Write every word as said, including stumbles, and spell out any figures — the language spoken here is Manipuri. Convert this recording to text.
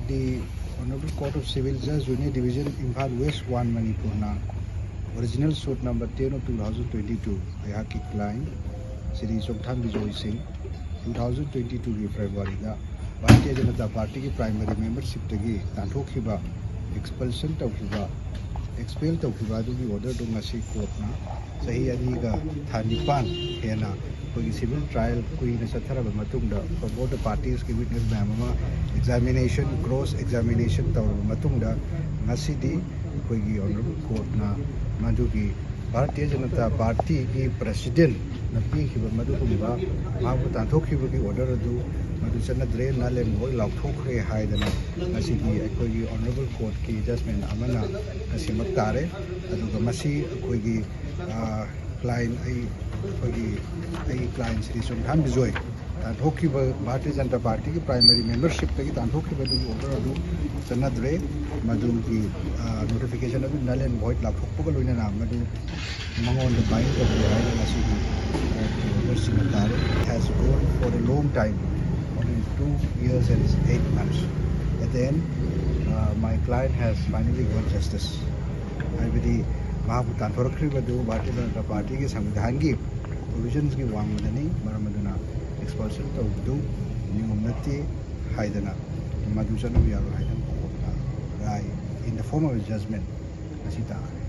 The Honorable Court of Civil Justice, Junior Division, Imphal West, one, ꯃꯅꯤꯄꯨꯔꯅ original suit number ten of two thousand twenty-two ꯑꯩꯍꯥꯛꯀꯤ client ꯁ꯭ꯔꯤ ꯆꯣꯡꯊꯥꯝ ꯕꯤꯖꯣꯏ ꯁꯤꯡ two thousand twenty-two ꯒꯤ February ꯗ ꯚꯥꯔꯇꯤꯌ ꯖꯅꯇꯥ ꯄꯥꯔꯇꯤꯒꯤ primary membership ꯇꯒꯤ ꯇꯥꯟꯊꯣꯛꯈꯤꯕ, expulsion ꯇꯧꯈꯤꯕ, expel ꯇꯧꯈꯤꯕ ꯑꯗꯨꯒꯤ order ꯗꯨ ꯉꯁꯤ court ꯅ ꯆꯍꯤ ꯑꯅꯤꯒ ꯊꯥ ꯅꯤꯄꯥꯟ ꯍꯦꯟꯅ ꯑꯩꯈꯣꯏꯒꯤ civil trial ꯀꯨꯏꯅ ꯆꯠꯊꯔꯕ ꯃꯇꯨꯡꯗ, for both the parties ꯀꯤ witness ꯃꯌꯥꯝ ꯑꯃ examination, cross examination ꯇꯧꯔꯕ ꯃꯇꯨꯡꯗ, ꯉꯁꯤꯗꯤ ꯑꯩꯈꯣꯏꯒꯤ Honorable Court ꯅ ꯃꯗꯨꯒꯤ ꯚꯥꯔꯇꯤꯌ ꯖꯅꯇꯥ ꯄꯥꯔꯇꯤꯒꯤ president ꯅ ꯄꯤꯈꯤꯕ ꯃꯗꯨꯒꯨꯝꯕ ꯃꯍꯥꯛꯄꯨ ꯇꯥꯟꯊꯣꯛꯈꯤꯕꯒꯤ order ꯑꯗꯨ ꯃꯗꯨ ꯆꯠꯅꯗ꯭ꯔꯦ, null and void ꯂꯥꯎꯊꯣꯛꯈ꯭ꯔꯦ ꯍꯥꯏꯗꯅ ꯉꯁꯤꯒꯤ ꯑꯩꯈꯣꯏꯒꯤ Honorable Court ꯀꯤ judgment ꯑꯃꯅ ꯉꯁꯤꯃꯛ ꯇꯥꯔꯦ꯫ ꯑꯗꯨꯒ ꯃꯁꯤ ꯑꯩꯈꯣꯏꯒꯤ, ꯑ, client, ꯑꯩ, ꯑꯩꯈꯣꯏꯒꯤ, ꯑꯩꯒꯤ client ꯁ꯭ꯔꯤ ꯆꯣꯡꯊꯥꯝ ꯕꯤꯖꯣꯏ ꯇꯥꯟꯊꯣꯛꯈꯤꯕ, ꯚꯥꯔꯇꯤꯌ ꯖꯅꯇꯥ ꯄꯥꯔꯇꯤꯒꯤ primary membership ꯇꯒꯤ ꯇꯥꯟꯊꯣꯛꯈꯤꯕ ꯑꯗꯨꯒꯤ order ꯑꯗꯨ ꯆꯠꯅꯗ꯭ꯔꯦ꯫ ꯃꯗꯨꯒꯤ, ꯑ, notification ꯑꯗꯨ null and void ꯂꯥꯎꯊꯣꯛꯄꯒ ꯂꯣꯏꯅꯅ ꯃꯗꯨ ꯃꯉꯣꯟꯗ bind ꯇꯧꯗꯦ ꯍꯥꯏꯅ ꯉꯁꯤꯒꯤ court ꯀꯤ order ꯁꯤꯃ ꯇꯥꯔꯦ꯫ It has gone for a long time, only two years and eight months. At the end, uh, my client has finally got justice. ꯍꯥꯏꯕꯗꯤ ꯃꯍꯥꯛꯄꯨ ꯇꯥꯟꯊꯣꯔꯛꯈ꯭ꯔꯤꯕꯗꯨ ꯚꯥꯔꯇꯤꯌ ꯖꯅꯇꯥ ꯄꯥꯔꯇꯤꯒꯤ ꯁꯪꯕꯤꯙꯥꯟꯒꯤ provision ꯒꯤ ꯋꯥꯡꯃꯗꯅꯤ, ꯃꯔꯝ ꯑꯗꯨꯅ expulsion ꯇꯧꯕꯗꯨ ꯅꯤꯌꯣꯝ ꯅꯠꯇꯦ ꯍꯥꯏꯗꯅ ꯃꯗꯨ ꯆꯠꯅꯕ ꯌꯥꯔꯣꯏ ꯍꯥꯏꯗꯅ court ꯅ ꯔꯥꯏ in the form of a judgment ꯉꯁꯤ ꯇꯥꯈ꯭ꯔꯦ꯫